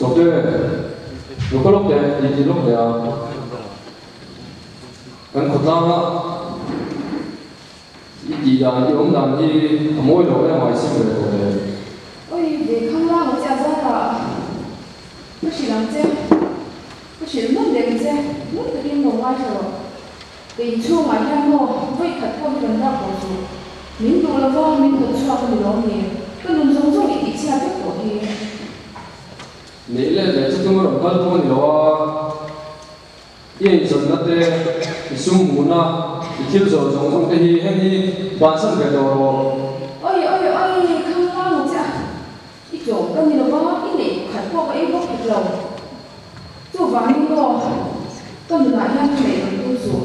Sawmte, lo ka lawk teh, ti ti lawk teh a. Kan khawtlanga i tih dan, i awm dan hi a mawi lo em a, i sim ve tawh teh. Oi, ve khang lang a che a zarah ka hrilh ang che, ka hrilh nawn leh ang che, ngun takin lo ngaithla rawh. Ka inchhungah hian maw vawi khat pawh hi rawn rak tawh suh. Min duh lova min hnawt chhuak a ni lawm ni? Ka nun zawng zawng i tihchhiat vek tawh hi. Neih let leh chu tum a rawn kal pawh a ni lo a, i eizawnna te, i sum hmuhna, i thil zawrh zawng zawng te hi heng hi bansan ve tawh rawh. Oi oi oi, khang lang ang che a, i tlawm ka ni lova, i neih khat pawh ka ei bawk hek lo. Chuvangin maw, ka nunah hian ka neih rawn tum suh.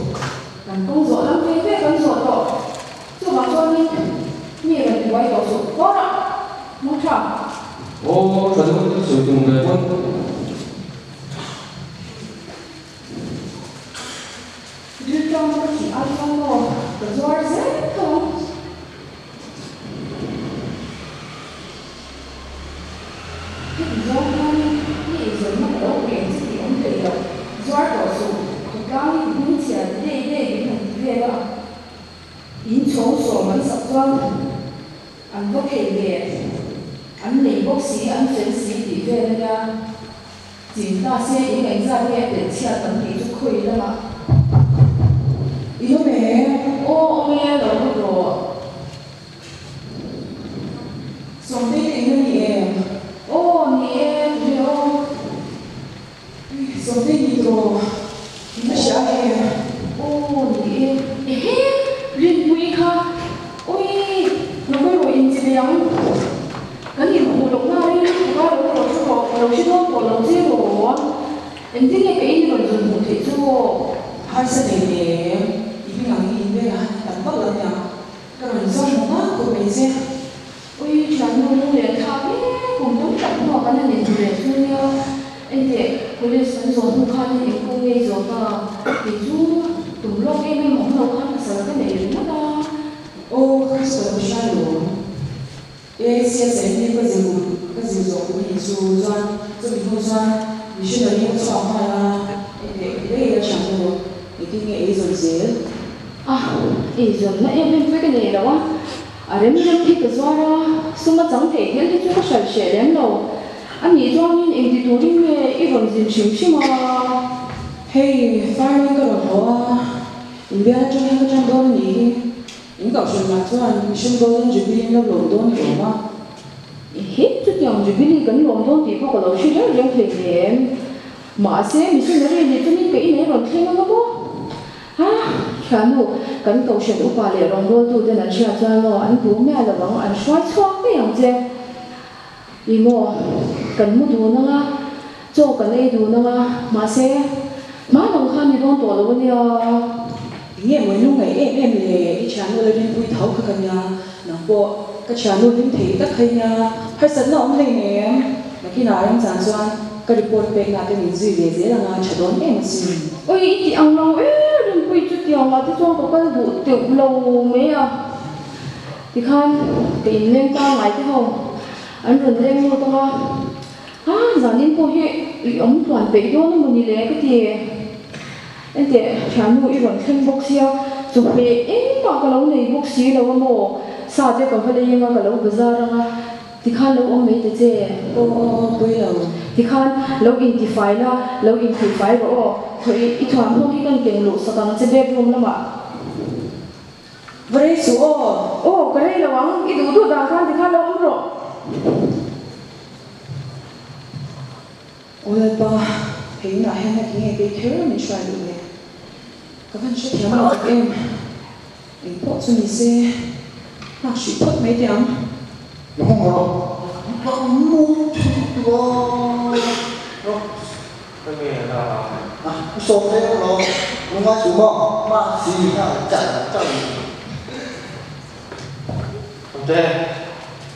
Kan kawng zawh lam ve ve kan zawh tawh. Chuvang chuanin mi rawn tibuai tawh suh. Haw rawh! Hmang tha. Aw, tha deuh i sawi tum ve pawn. Rilṭam ka thih ai chuan maw, ka zuar zel tho ang. Heti zawng hianin i eizawnna ka lo pe ang che tih awm thei lo, zuar tawh suh, khawtlang i ti hmingchhia ti dei dei min han ti vel a, in chhawng sawm an sak chuan an va thei ve, an nei bawk si, an fel si tih vel a nia. Chim ta se eng eng zat nge a telh chhiat ang tih chu khawi lamah i awm em? Aw awm e, lo lut rawh. Sawmtei te in a ni em? Aw ni e, tunge aw? Sawmtei ni tawh, in la hria em? Aw ni e, ehe Rinpuii kha, awii lo kal rawh in chi ang. Kan inhmuh loh na rei lutuk a, lo rawh thu rawh, ka lo hre dawn tawh lo che rawh. Engtin nge ka in rawn zun hmuh theih chu aw? Harsa nei em? I hming ang hi in vengah han tam vak lo nia. Ka rawn zawng hmu nghal khawp mai che. Ui, thiannu lung leh thlak e, kum tam tak hnuah kan han inhmu leh chu nia. Enteh, college kan zawh hnu khan in engkawng ngei zawh ta? Kei chu tum lawk em em awm lo khan pasal ka nei ringawt a. Aw, Kristo ka hria lawm. ACSMP ka zir kum ka zir zawh kum anih chu chuan chumi hnu chuan missionary ka chhuak nghal a, enteh ti daih ila thiam nu engtin nge ei zawn zel? A, ei zawnna em em pawh ka nei lo a, a rem rem hi ka zuar a, sum a chang theih thil hi chu ka hral hreh lem lo. A nih chuanin engti turin nge i rawn zin hrim hrim a? Hei, farming ka rawn haw a, inbial atang hian ka tan dawn a nih hi. In kohhran lah chuan Mission Golden Jubilee in lo lawm dawn ni awm a. Ehe, chutiang Jubilee kan lawm dawn tih pawh ka lo hre reng reng thei hle. Mahse, missionary nih chunin ka inei rawn thleng anga maw? Ha, thiannu, kan kohhran upa leh rawngbawltuten an hriat chuan maw an duh miah lo ang, an hruai chhuak daih ang che. Ih maw, kan mu dun anga, chaw kan ei dun anga, mahse, hma dang khan ni dawn tawh lo a nia. Enge mawi lungngaih em em le, i thiannu la rinpui tho kha ka nia, nang pawh ka thiannu hlim thei tak kha i nia, harsatna awm hlei nem, nakinah remchang chuan ka report pekna te min zui ve zel anga tha dawn em asin. Oi, i tih ang lo e, rinpui chutiangah te chuan ka kal duh teuh lo mai a. Tikhan ka inleng pangngai te ho an rawn leng lut ang a, a zanin pawh hi i awm tluan peih dawn emaw ni le ka ti. Enteh thiannu i rawn thleng bawk sia, chawhmeh engmah ka lo nei bawk si lo a maw, sa te ka va lei anga ka lo bazar ang a, tikhan lo awm mai ta che. Aw aw aw pui lo. Tikhan lo intifai la, lo inkhawihfai rawh aw, khawi i thuamhnaw hi kan keng luh sak ang che bedroom lamah. Va rei suh aw. Aw, ka rei lo ang, i duh duh dan khan tikhan lo awm rawh. Aw Lalpa, hei inah hian a ti nge kei kher min hruai duh le? Ka van hrethiam lo tak em? Eng pawh chu ni se, nghak hrih phawt mai teh ang. Lo hawng rawh, ka mu thei tawh rawh. Ka nge a a u sawm hle ang lo u ngai suh maw ma si nghal char char mai. Awmte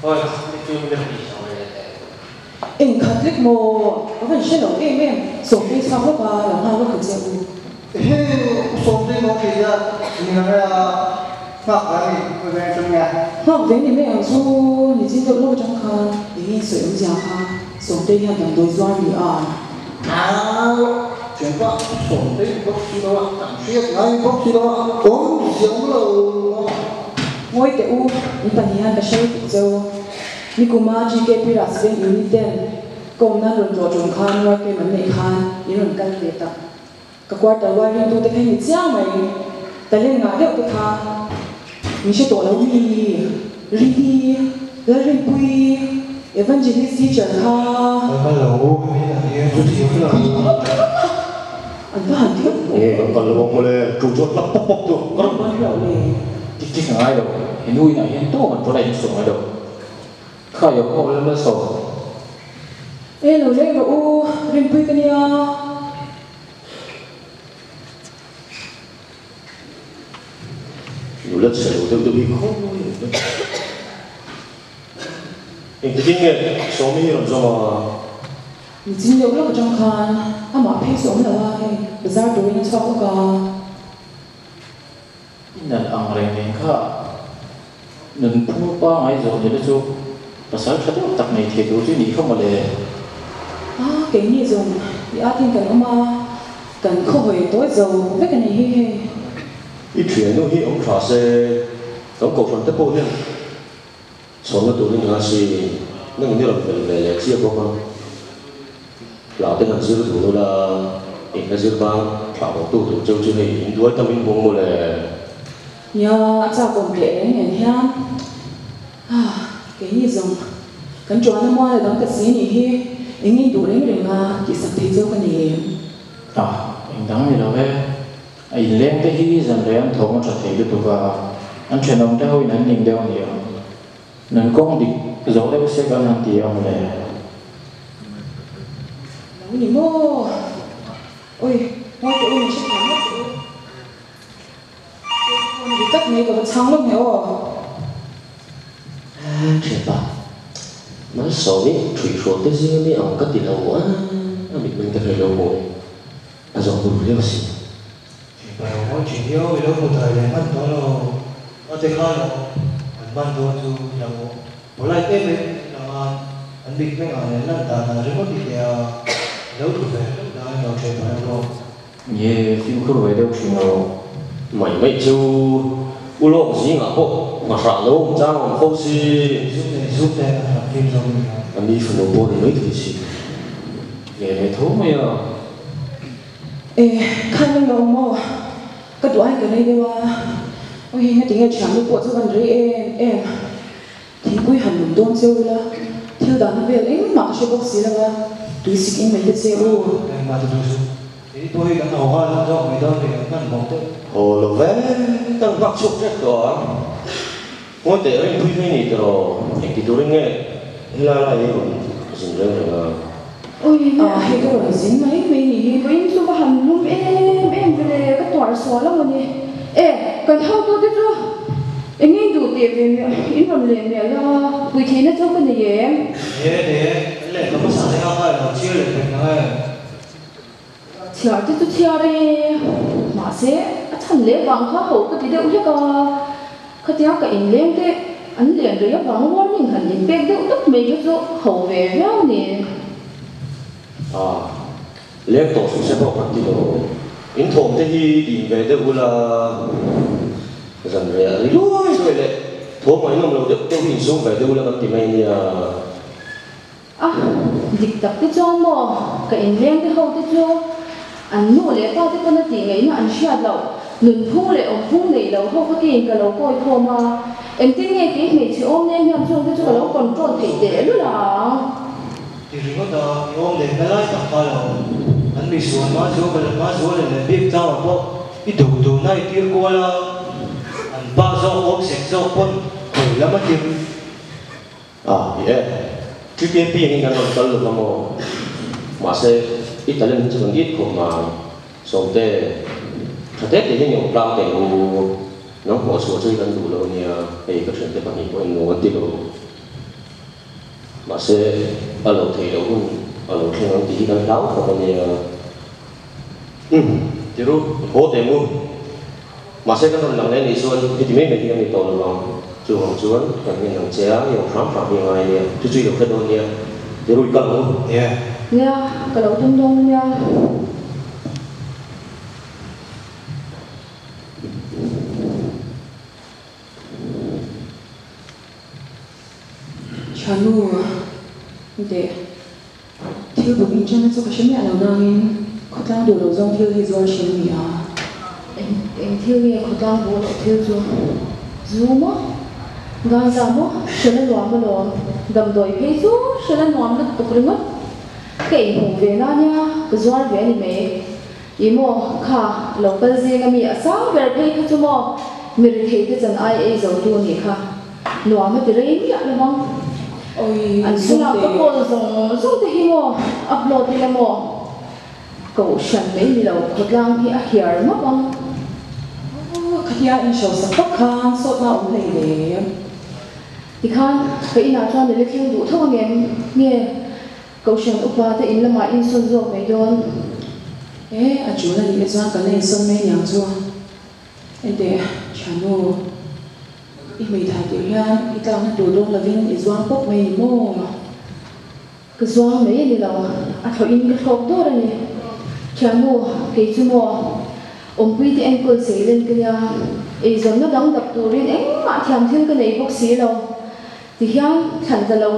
oi ni chu mi lam tih sawi leh teh. Eng khat lek maw ka van hre lo em em Sawmtei chhuak lawk a lo nghal lawk ta che u. Ehe u Sawmtei maw kei a ni ang e a nghak ve a ni ka veng chu nge. Nghak ve ni mai ang chu nichin deuh lawk atang khan eng nge sawi awmzia kha. Sawmtei hian damdawi zuar ni a. Thianpa Sawmtei bawk si lo a, kan hriat ngai bawk si lo a, awm ziam lo maw? Ngawi teh u, in pahnih hian ka hre lutuk cheu. Nikuma GKP Rasveng unit ten ka awm nan rawn tlawh ṭawm khan work camp an neih khan in rawn kal ve tak. Ka quarter wiring tute kha ni chiang mai, talent ngah deuh te kha min hre tawh lo mi, Rini, Lalrinpuii, Evangelist teacher kha. Kan kal lo u, hemi an hi chu thiam lo. An va han thiam lo. Nge kan kal lo ang mawle, tu chuan hlap pawp pawp tu ka rawn. An hlauh le. Tik tik a ngai lo, he nu inah hian tawng an pawn a insawm ngai lo. Kha i awm ho lal malsawm. E lo leng rawh u, Rinpui ka nia. Nula chhe lo deuh deuh hi khawi ang le. Engtikin nge Sawmi hi rawn zawm a? Nichin deuh lawk atang khan amah phei chu awm lo a, hei bazar turin a chhuak lawk a. I nalh ang reng nen kha nunphung pangai zawh nila chu pasal tha deuh tak nei thei tur chu i nih kha mawle. A, keini zawng i atin kan awm a, kan khawhawi tawi zo vek a ni hi hei. I thiannu hi awm tha se, kan kohhran te pawh hian chhawnna turin nga si, nang ni rawn fel ve leh chiah bawk a. Hla te han zir dun ula, in hla zir bang thlah haw tu tur cheu chu hei in duai tam in hmung mawle. Nia, a chak awm teh reng nen hian ah keini zawng kan tuan a mual a dang ta si nih hi eng in duh reng reng a tih sak thei cheu ka nei em? Ah, eng dang ni lo e. A inleng te hi zan rei an thawm a tha thei lutuk a, an thenawm te ho in an ning deuh a ni ang. Nun kawng dik zawh deuh se kan han ti ang le. Lo ni maw? Oi, ngawi teh u, min hre thiam ngawt teh u. Kei pawh ni ri tlat mai ka va chhang lawk nge aw. Thianpa, Malsawmi ṭhuihhrual te zinga mi ang ka ti lo a, a mitmeng te kha i lo hmu e. A zawh bur viau si. Thianpa lo ngawi thin viau, i lo hmu thai leh hman tawh lo. A te kha lo an man dawn chu i lo polite em em lang a, an mitmeng ah leh lan dan ah ringawt i tia i lo tlu ve hlauh dan lo thianpa lo bawk. Nge fimkhur ve deuh thin lo. Mai mai chu u lawk zingah pawh nghahrah lo awm chang awm fo si. Zuk leh zuk te a ram fim zawk ni lo. A ni fanu pawh ni mai thei si. Ve leh tho mai a. E, khan lo lo maw? Ka duh ai ka nei deuh a. Aw hei ngati nge thiamna pawh chu kan rei em em. Thingpui han lum dawn cheu ila, thil dahna vel engmah ka hre bawk si lo a, tui sik in mai ta che u. Engmah ti duh suh. Kei pawh hi kan haw nghal ang zawk mai dawn ri an hman mawh deuh. Haw lo ve, kan nghak chhuak tep tawh ang. Ngawi teh Rinpui hi ni tiraw? Engti turin nge helai lai hi rawn zin reng reng a? Ui Ah, hei ka rawn zin mai mai ni hi. Vawiin chu ka han lum em em ve le, ka tuar sual a maw ni. E, kan hotute chu eng nge duh teh ve miah, in rawn leh miah la, pui theihna chu ka nei em? Nei e, nei e, kan lehkha hmasa te kha kha i lo chhiar leh pek nang e. Chhiar te chu chhiar e, mahse a chhan leh vang kha ho ka ti deuh hlek a, khatia ka inleng te an lian rei avang warning han inpek deuh tawp mai kha chu ho ve viau a ni. Ah, leng tawh suh se pawh kan ti lo, in thawm te hi din ve deuh ula, zan reh a ri luai luai leh thawm ngaihnawm lo deuh deuh hi insum ve deuh ula kan ti mai a nia. A, dik tak te chuan maw, ka inleng te ho te chu an nu leh pa te pawn a tih ngaihna an hriat loh, nunphung leh awmphung neih loh ho kha keiin ka lo kawi khawm a, engtin nge kei hmeichhe awm nen hian chung te chu ka lo control theih teh lul ang. Ti ringawt a, i awm leh na lai tak kha lo, an mi sual hma zual ka hma zual leh leh bik chau ah pawh i duh duh na i tir kual a, an pa zawk awm sek zawk pawn khawi lam a tir. A, i e. TKP angin kan rawn kal lo va maw? Mahse, i talent hi chu kan it khawp mai. Sawmte, tha te te hian i awm tlang teh u. Nang hmuh chhuah chu hi kan duh lo a nia, hei ka thiante pahnih pawhin nuam an ti lo. Mahse, a lo theih loh hun a lo thleng ang tih hi kan hlau khawp a nia. Umm, ti ru, i haw teh mu. Mahse kan rawn lang leh nih chuan heti mai mai hi kan ni tawh lo vang. Chuvang chuan kan ngen ang che a, i awm hram hram hi a ngai ania, chu chu i lo hre dawn nia. Ti rui kal ang u. Nia. Nia, ka lo tum dawn ania. Thiannu, Deh, thil buk inṭanna chu ka hre miah lo nangin khawtlang duh loh zawng thil hi zuar thin a ni a. Eng eng thil nge khawtlang duh loh thil chu? Zu maw? Ganja maw? Hrela nuam alawm. Damdawi phei chu hrela nuam lutuk ringawt. Ka inhmuh ve na nia, ka zuar ve a ni mai. Ih maw, kha lo kal zing a mi a sang ber phei kha chu maw mi rethei te chan ai ei zo tu nih kha nuam a ti rei miah lo ang. Awi An chungah ka call zawng zawng te hi maw upload ila maw kohhran mai ni lo khawtlang hi a hiar map ang. Aw khatia in hro sak vak khan sawtna awm hlei le. Tikhan ka inah chuan i la thleng duh tho angem nge Kohhran upa te in lamah insawn zawk mai dawn. E, a tul a nih te chuan kan la insawn mai aniang chu. Enteh, Thiannu, i hmeithai tir hian i tlakna tur dawn lovin i zuang pawp mai ni maw? Ka zuang mai a ni lo, a thlawhin ka thlawk dawr a ni. Thiannu, kei chu maw? Awmpui te enkawl sei len ka nia, eizawnna dang dap turin engmah thiam thil ka nei bawk si lo. Ti hian thlan ta lo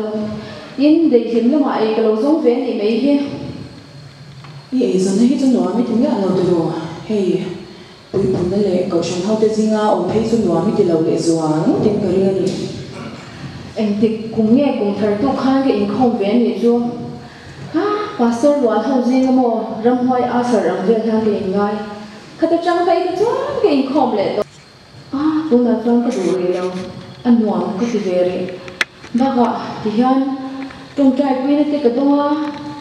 in daihlim lamah ei ka lo zawng ve a nih mai hi. I eizawnna hi chu nuam i ti miah lo tiraw? Hei, puipunna leh kohhran hote zinga awm phei chu nuam i ti lo leh zual ngawtin ka ring a ni. Engtik kum nge kum thar tuk khan ka inkhawm ve a nih chu? Ha, Pastor rual ho zinga maw ramhuai Asher ang vel hian ka inngai. Khata tang phei kha chuan ka inkhawm leh tawh. A, tunah chuan ka duh rih lo, a nuam ka ti ve rih. Bakah tihian tawngtai puina te ka dawng a,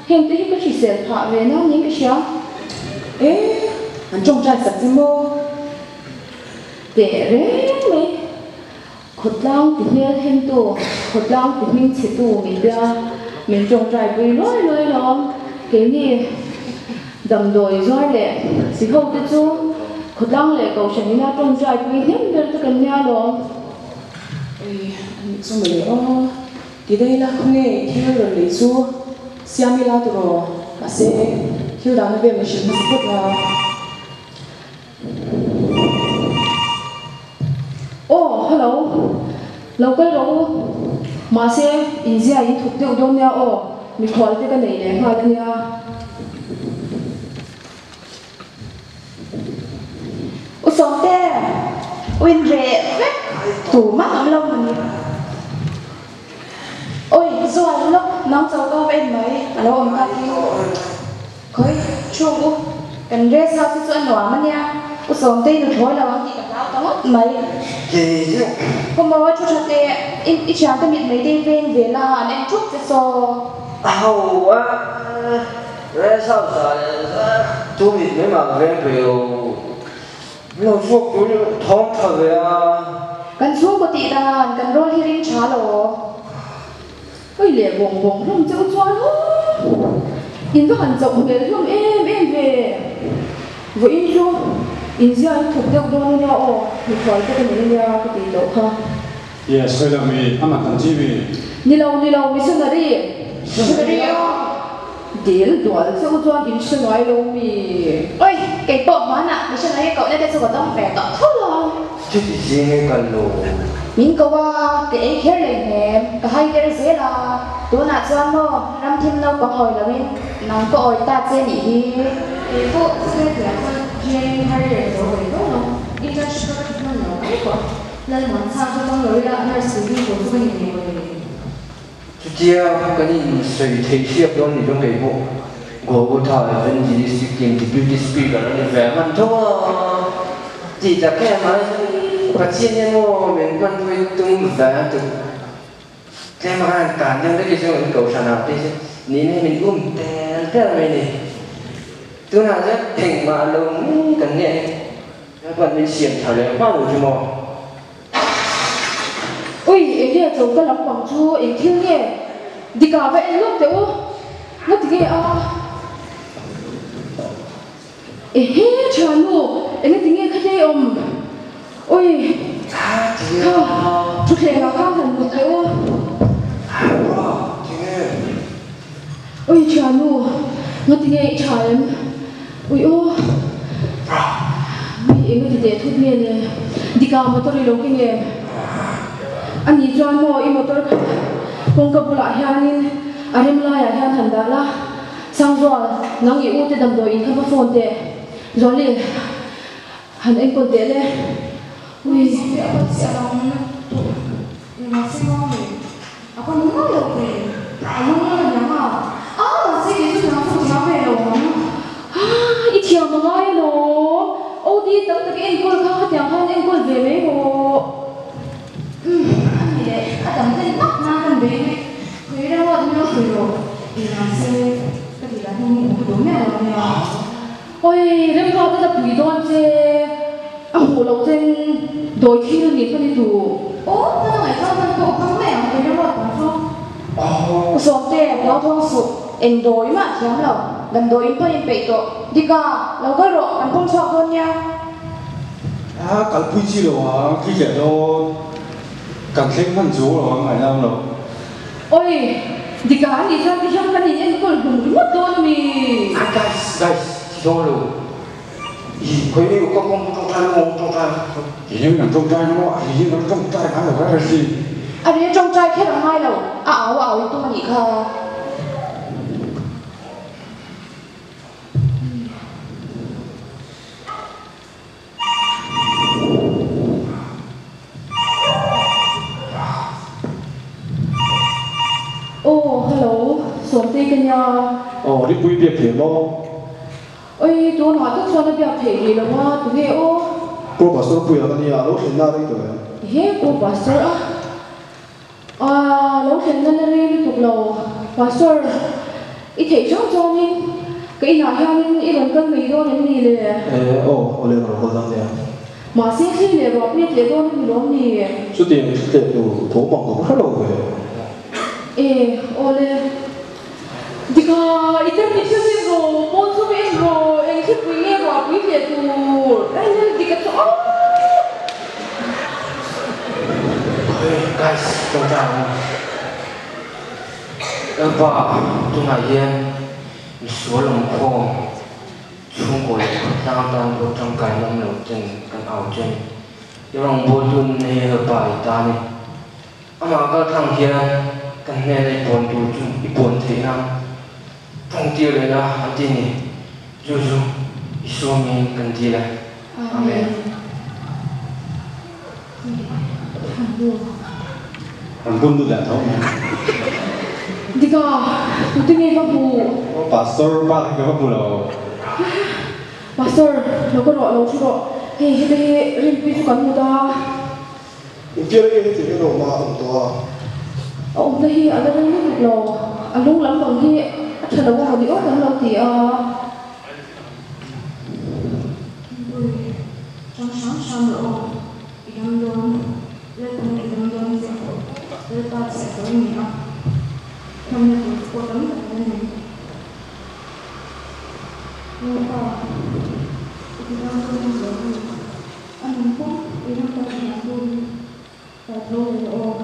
heng te hi ka hrisel phah ve na niin ka hria. E, an tawngtai sak che maw? Teh reng mai, khawtlang ti hmel hemtu, khawtlang ti hming chhetu min tia min tawngtai pui luai luai lawm. Keini damdawi zuar leh si ho te chu khawtlang leh kohhran ina tawngtai pui hnem ber te kan nia lawm. Ei, a nih chu mawle aw. Ti daih la, khawnge thil rawn lei chu siam ila tiraw? Mahse, thil dahna vel min hrilh hmasa phawt la. Aw, hello. Lo kal rawh u. Mahse, inzia in thuk deuh dawn nia aw, mikhual te ka nei leh nghal ania. U Sawmte, u in reh vek tumah an awm lo mawni. Awi, zual lawk, nang choka va en mai, a lo awm tak hi. Khawi, chhung u, kan rest house hi chu a nuam ania, U Sawmtei nu thawi lo ang tih ka hlau ta ngawt mai. Khaw maw, thu tha teh, i i thiante mit mai te veng ve la, an en thup che saw. A ho a, rest house ah leh chu mit mai mah ka veng ve lo, min lo chhuak tur in thawm tha ve a. Kan chhungkaw tih dan, kan rawl hi ring tha lo. Oi leh bawng bawng hlawm cheu chuan aw in va han chauh hmel hlawm em em ve. Vawiin chu inzia in thawk deuh dawn ania aw, mikhual te ka nei ania ka tih loh kha. Yes, khawi lo mi, amah tam chi mi. Ni lo, ni lo, missionary. Missionary aw. Dil dual cheu chuan in hre ngai lo mi. Oi, kei pawh hmanah missionary kohna te chu ka dawng ve tawh tho lo. Chuti zing e kal lo. Min ko a, ka ei kher leh hnem, ka hai der zel a, tunah chuan maw ramthim naupang awi loin nang ka awi ta che nih hi. Kei pawh chhel piah chuan Jane har leh zo awi tho lo, internship ka ti hman lo mai pawh Lalmuan chhang chu tawng lo ila nurse pui tur chu ka ni ngei maw le. Chutia kan insawi theih hriak dawn ni chuan kei pawh Golgotha Evangelistic Team Deputy Speaker a ni ve hman tho a, tih tak em ai Pathian hian maw min hman pui tum ve a tuk tlem a khan tan deuh hlek hi chu kan kohhran ah te hian nihna hi min um tel tel mai a ni. Tunah chuan engmah lo kan nia hi Lalpan min siam thar leh hma lo chu maw. Ui, enge choka lampang chu eng thil nge? Dika va en lawk teh u, nga ti nge a? Ehe thiannu, enge ti nge khatlei awm? Ui, kha thutthleng ah khan han mut teh u. Ui thiannu, ngati nge i tha em? Ui aw. Mi eng ati teh thut nge le? Dika motor i lo keng em? A nih chuan maw i motor kha kawngka bulah hianin a rem laiah hian han dah la. Sangzual, nang i ute damdawi in kha va phone teh. Zuali, han enkawl teh le. Ui, a pa chiah lo ang na tawh. Engah se maw hei? A pa nung lo ve. A lung a niang a. A mahse kei chu thiam chu thiam ve lo ang. Ha, i thiam a ngai alawm. OD tam tak i enkawl kha khatiang khan enkawl ve mai rawh. Umm, a ni leh. A dam hlen tak nan kan bei mai. Khawi ram ah min lo hruai rawh. Engah se ka tih lah hian min awm duh miah lo nia. Oi, remruat a la pui dawn che, a hmuh loh chen dawi thil a nih hman i duh. Aw, hman a ngaihtuah hman pawh hmang mai ang kei remruat ang chu. U Sawmte, hlauthawng suh, eng dawi mah thiam lo, damdawi in pawh in peih tawh. Dika, lo kal rawh, kan pawm chhuak dawn nia. A kalpui chi lo ang, khi leh dawn, kan thleng hman chu lo ang ngaih lam lo. Oi, dika a nih chuan tihian kan in enkawl hlum ringawt dawn a mi? Hi guys, guys, ti dawn lo. I khawi nge ka kawng tawngtai lo ang tawngtai. Ti hian kan tawngtai na maw? A ri hian kan tawngtai ngai lo reng reng si. A ri tawngtai kher ang ngai lo, a au a au in tum a nih kha. Aw, hello, Sawmtei ka nia. Aw, Ripui biak thei maw? Oi, tunah tak chuan a biak theih rih lo a, tunge aw? Pu Pastor Puia ka nia, a lo thlenna a rei tawh em? Ehe, Pu Pastor a, a lo thlenna la rei lutuk lo. Pastor, i theih hrang chuanin ka inah hianin i rawn kal mai dawn em ni le? E, aw, aw le, ka rawn kal dawn nia. Mahse, thli leh ruah pek leh dawn a ni lawm ni? Chutiang thli leh tur tho mang ka va hre lo ve. E, aw le. Dika, i termit kha zin rawh, pawn chu va en rawh, eng thlipui nge ruahpui leh tur? Ai lal Dika chu aw! Hey guys, tawngtai ang u. Lalpa, tunah hian misual awmkhawm chhungkaw leh khawtlang tan pawh tangkai ngam lo ten kan au che a ni. I rawngbawltu nun hi Lalpa i ta a ni. Amah kaltlang hian kan hnena i puan tur chu i puan theihna tawngtir leh la an ti a ni. Chu chu i suangin kan dil e. Amen. An bun lut leh tho mai. Dika, tute nge ka hmu? Pastor pa hi ka va hmu lo. Pastor, lo ka rawh, lo thu rawh. Hei heta hi Rinpuii chu kan hmu ta. Engtir nge heti hian a awm a awm tawh a? A awmna hi a la rei lutuk lo, a lung lampang hi a tha lo a maw ni aw kan lo ti a. Ui, tang hram hram rawh aw, i dam dawn, Lalpan i dam dawn che, Lalpa che a chawi ni a, hnamna tur chu pawh tam tak an nei. Lalpa, i ti dam dawn a ni lo mi? A nun pawm i ram tak a hian turin kai tho leh rawh aw.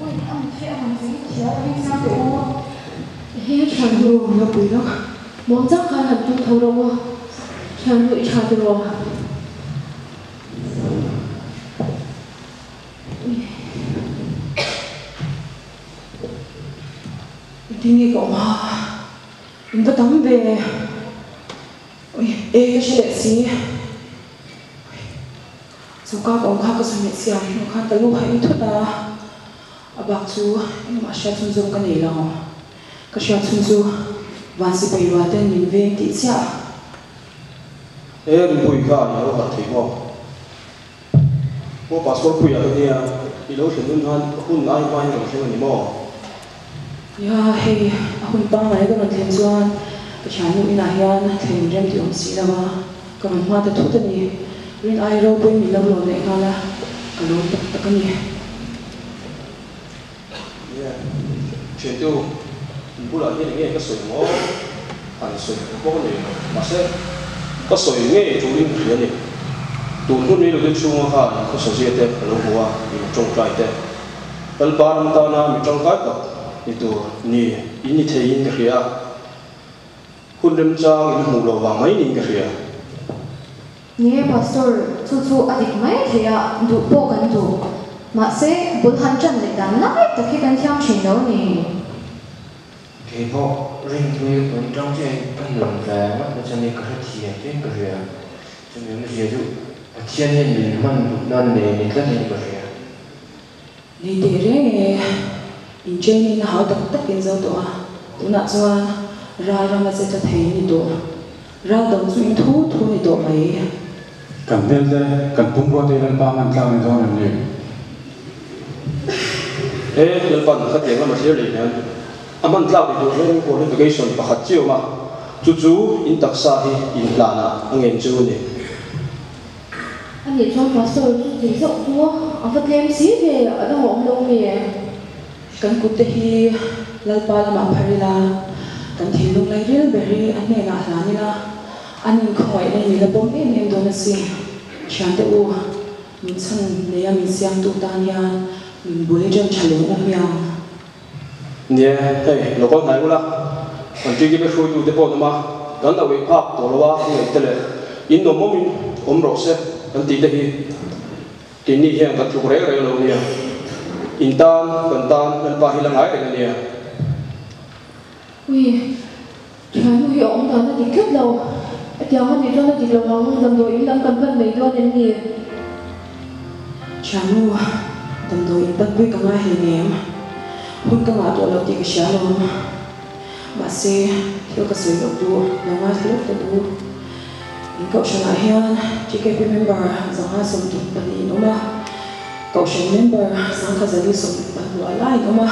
Ui, a mit hi a rawn zing thial a ring sang teh u. Ehe, thian ru, lo pui lawk. Muang chang khan han tum tho rawh u. Thian ru i tha tiraw? Ui. Engtin nge ka awm a? In va tam ve. Ui, e ka hre leh si. Ui, choka ka awm kha ka chawhmeh siam hnu khan ka lu haih thut a, a bak chu engmah hriat chhun zawng ka nei lo. Ka hriat chhun chu van sipai rual ten min veng tih chiah. E Rinpuii kha i lo harh thei maw? Maw Pastor Puia ka nia, i lo thlen hun han hun ai hma in rawn thleng a ni maw? Nia, hei a hun pangngai ka rawn thlen chuan ka thiannu inah hian thlen rem tih awm si lo a, ka rawn hma ta thut a ni. Rin ai ropui min lo lawm leh nghal a, ka lawm tak tak a ni. Nia, thiante u, in bulah hian enge ka sawi maw? Han sawi tur pawh ka nei lo, mahse ka sawi ngei turin ka hria a ni. Tun hun rei lote chhunga khan in khawsa zia te ka lo hmu a, in tawngtai te. Lalpa ram tana mi tangkai tak. ni tur ni in ni theiin ka hria a, hun remchang in hmuh loh vang mai niin ka hria. Nge Pastor, chu chu a dik mai thei a, duh pawh kan duh. Mahse, bul han ṭan leh dan lai tak hi kan thiam ṭhin lo ni. Kei pawh rinpui ka tun ṭang chiahin ka hlawm ve ngawt na chuan ka hrethiam chiahin ka hria. Chumi awmzia chu Pathian hian min hman duh nan nei ni tlatin ka hria. Nei teh reng e, in training na hau tak tak in zo tawh a, tunah chuan ral ram a che tla thei ni tawh. Ral dang chu in thu thu ni tawh mai. Kan hmel te, kan pumrua te Lalpa hman tlak ni dawn em ni? He Lalpan khatiang lama thlir leh hian a hman tlak ni tur hian qualification pakhat chi awm a, chu chu in taksa hi inhlanah a ngen chu a ni. A nih chuan pastor chu ti zauh chu a va tlem si ve, a dang a awm lo mi? Kan kut te hi Lalpa lamah phar ila, kan thinlung lai ril ber hi a hnenah hlan ila, an inkhawngaihna hi min la pawm em em dawn asin. Thiante u, min chhan neia min siamtu tan hian min bul i ṭan ṭha leh u hmiang. Nia, hei, lo kal hnai ula, kan TKP hruaitute pawh an awm a, kan lo ei phak tawh lo a, an ngaih te leh in awm awmin awm rawh se kan tih te hi keini hian kan tluk reng reng lo nia, in tan kan tan Lalpa hi la ngai reng a nia. Ui, thiannu hi a awm dan a dik tlat lo, hetiang a nih chuan a dik lo ang, damdawi in lam kan pan mai dawn em ni? Thiannu, damdawi in panpui ka ngai hlei nem, hun ka ngah tawh lo tih ka hria alawm. Mahse, thil ka sawi loh duh, lo ngaithla lawk ta du. In kohhranah hian TKP member 532 in awm a, kohhran member 1126 lai in awm a.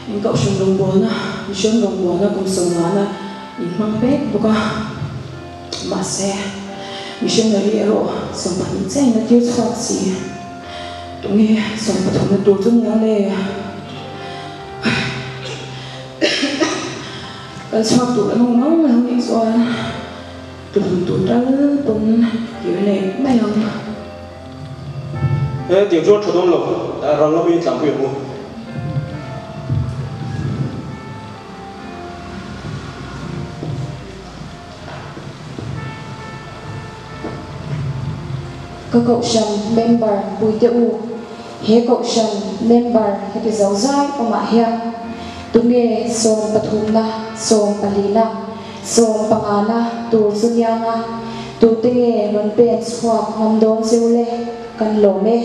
In kohhran rawngbawlna, mission rawngbawlna kum sawmngahna in hmang mek bawk a. Mahse, missionary erawh 12 chiahin a tir chhuak si. Tunge 13 na tur chu nia le? Kal chhuak tur an awm ngang lo nih chuan tuhlum tur tal pawn kir leh mai ang. He tiang chuan tha dawn lo, rang lamin tlangpui ang u. Ka kohhran member puite u, he kohhran member heti zo zai awmah hian tunge sawmpathumna, sawmpalina, sawmpangana tur chu nianga tute nge rawn pen chhuak ngam dawn cheu le, kan lawm e.